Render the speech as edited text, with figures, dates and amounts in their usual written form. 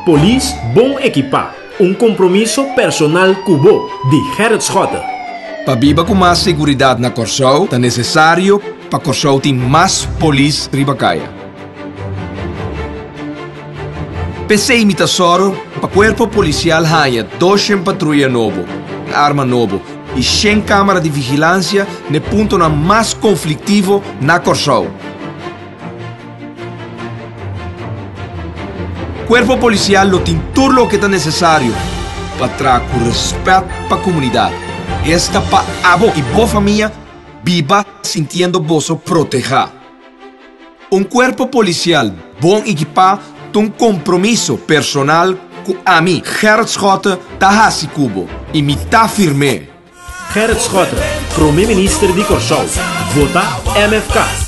Polis bon ekipá, un kompromiso personal ku bo, di Gerrit Schotte. Pa biba ku mas seguridat na Kòrsou ta nesesario pa Kòrsou tin mas polis riba kaya. P'esei mi ta sòru pa Kuerpo Polisial haña doshen patruya nobo, arma nobo i shen kámara di vigilansia n'e puntonan mas konfliktivo na Kòrsou. Kuerpo Polisial lo tin tur loke ta nesesario pa traha ku rèspèt pa komunidat, esta pa abo i bo famia biba sintiendo boso protehá. Un Kuerpo Polisial bon ekipá ta un kompromiso personal ku ami, Gerrit Schotte, ta hasi ku bo i mi ta firm'é. Gerrit Schotte, Prome Minister di Kòrsou. Vota MFK.